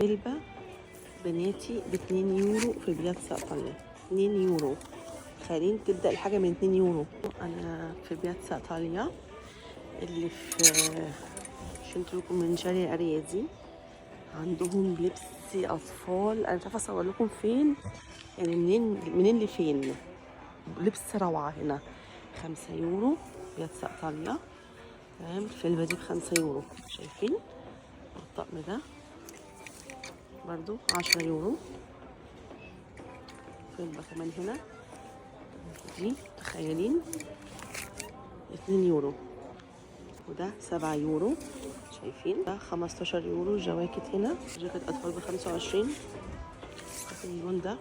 علبة بناتي ب2 يورو في بياتزا إيطاليا، 2 يورو. تخيلين تبدأ الحاجة من 2 يورو. أنا في بياتزا إيطاليا اللي في شنت لكم من شارع أريازي. عندهم لبس أطفال، أنا مش عارفة أصور لكم فين، يعني منين لفين. لبس روعة هنا، 5 يورو بياتزا إيطاليا. تمام، الفلبة دي ب5 يورو، شايفين الطقم ده برضو 10 يورو. فلبة كمان هنا دي تخيلين 2 يورو، وده 7 يورو، شايفين ده 15 يورو. جواكت هنا، جاكيت أطفال ب25. اللون ده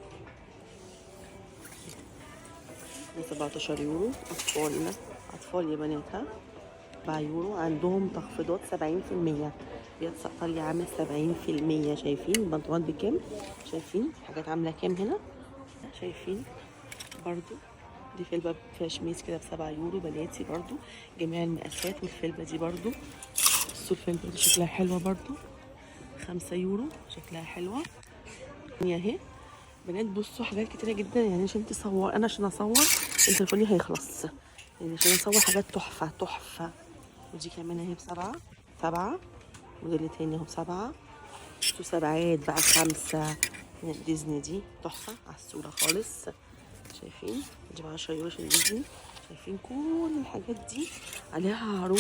17 يورو. أطفال هنا، أطفال يا بنات، ها 7 يورو. عندهم تخفيضات 70%. بياتزا إيطاليا عامل 70%. شايفين البنطلونات بكام؟ شايفين الحاجات عاملة كام هنا؟ شايفين برضو دي فلبة فيها شميس كده ب7 يورو بناتي، برضو جميع المقاسات. والفلبة دي برضو، بصوا الفلبة دي شكلها حلوة برضو، 5 يورو، شكلها حلوة اهي بنات. بصوا حاجات كتيرة جدا، يعني عشان تصور، انا عشان اصور التليفون هيخلص، يعني عشان اصور حاجات تحفة تحفة. ودي كمان اهي ب7، 7 موديل تاني اهو ب7. بصوا 7 بقى 5. ديزني دي تحفة على الصورة خالص، شايفين دي ب10 يورو عشان ديزني. شايفين كل الحاجات دي عليها عروض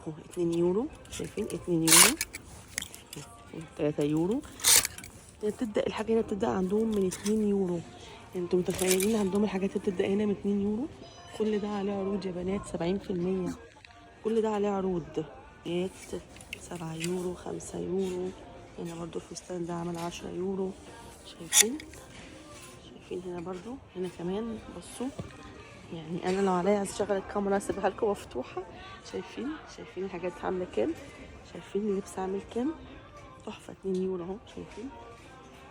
اهو، 2 يورو، شايفين 2 يورو، 3 يورو. بتبدأ الحاجة هنا بتبدأ عندهم من 2 يورو. يعني انتوا متخيلين عندهم الحاجات بتبدأ هنا من 2 يورو؟ كل ده عليه عروض يا بنات، 70%، كل ده عليه عروض. 7 يورو، 5 يورو. هنا برضو الفستان ده عامل 10 يورو، شايفين؟ شايفين هنا برضو، هنا كمان بصوا. يعني انا لو عليا عايز اشغل الكاميرا اسيبها لكم مفتوحة. شايفين؟ شايفين الحاجات عاملة كام؟ شايفين اللبس عامل كام؟ تحفة، 2 يورو اهو، شايفين؟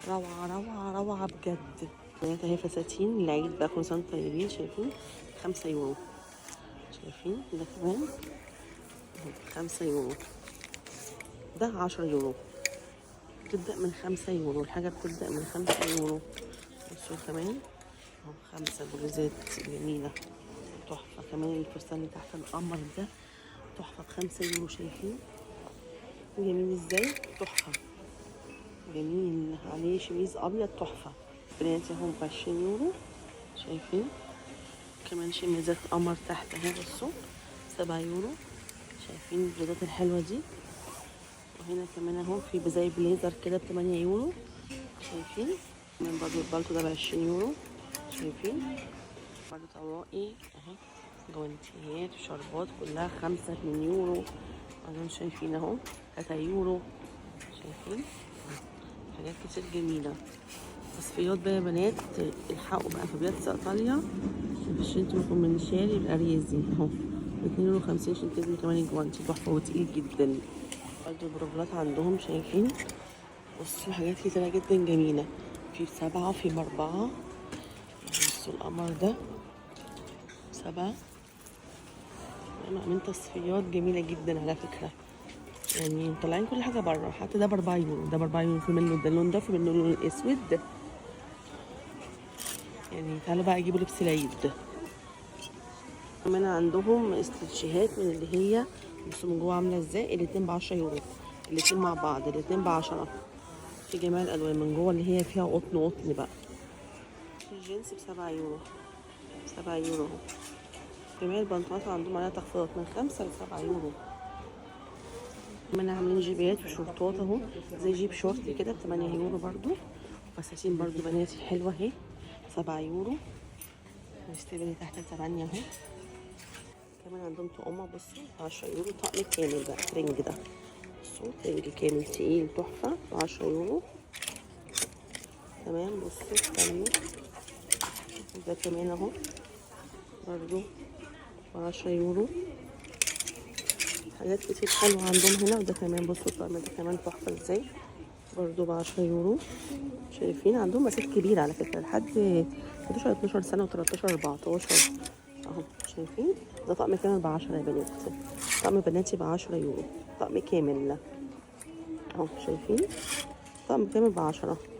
روعة روعة روعة بجد. بنات اهي فساتين العيد بقى، كل سنة وانتم طيبين. شايفين 5 يورو، شايفين ده كمان 5 يورو، ده 10 يورو. بتبدأ من 5 يورو، الحاجة بتبدأ من 5 يورو. بصوا كمان اهو 5 بلوزات جميلة تحفة. كمان الفستان اللي تحت القمر ده تحفة ب5 يورو، شايفين جميل ازاي؟ تحفة جميل، عليه شميز ابيض تحفة. بناتي اهو ب20 يورو، شايفين كمان شميزات قمر تحت اهي، بصوا 7 يورو. شايفين البلوزات الحلوة دي؟ وهنا كمان اهو في زي بليزر كده ب8 يورو، شايفين؟ كمان برضو البالتو ده ب20 يورو، شايفين؟ برضو طواقي اهي، جوانتيات وشربات كلها 5 2 يورو. اظن شايفين اهو 3 يورو، شايفين حاجات كتير جميلة. تصفيات بقى يا بنات، الحقوا بقى في بياتزا ايطاليا في شنطة من شاري الاريزي اهو 2 يورو 50 عشان تنزل كمان الجوانتي تحفة وتقيل جدا. برضو البروفلات عندهم، شايفين؟ بصوا حاجات كتيرة جدا جميلة، في 7 في 4. بصوا القمر ده 7. عاملين تصفيات جميلة جدا على فكرة، يعني مطلعين كل حاجة بره. حتى ده ب4 يورو، ده ب4 يورو، في منه ده اللون ده، في منه اللون الأسود. يعني تعالوا بقى جيبوا لبس العيد. كمان عندهم استرتشيهات من اللي هي بصوا من جوه عاملة ازاي. الاتنين ب10 يورو، الاتنين مع بعض، الاتنين ب10، في جميع الألوان من جوه اللي هي فيها قطن قطن بقى. الجينز ب7 يورو، 7 يورو اهو. جميع البنطلونات عندهم عليها تخفيضات من 5 ل7 يورو. كمان عاملين جيبات وشورتات اهو، زي جيب شورت كده ب8 يورو برضو. فساتين برضو بناتي حلوة اهي 7 يورو. نشتري تحت 8 اهو. كمان عندهم طقمة بصوا 10 يورو، طقم كامل بقى ترنج ده، بصوا ترنج كامل تقيل تحفة 10 يورو. تمام، بصوا استنوا ده كمان اهو برضو 10 يورو. حاجات كتير حلوة عندهم هنا. وده كمان بصوا الطقم ده كمان تحفة ازاي، برضو ب10 يورو. شايفين عندهم مسات كبيرة على فكرة لحد 11 12 سنة و13 14 اهو. شايفين ده طقم كامل ب10 يا بنات، طقم بناتي ب10 يورو، طقم كامل. اهو شايفين؟ طقم كامل ب10.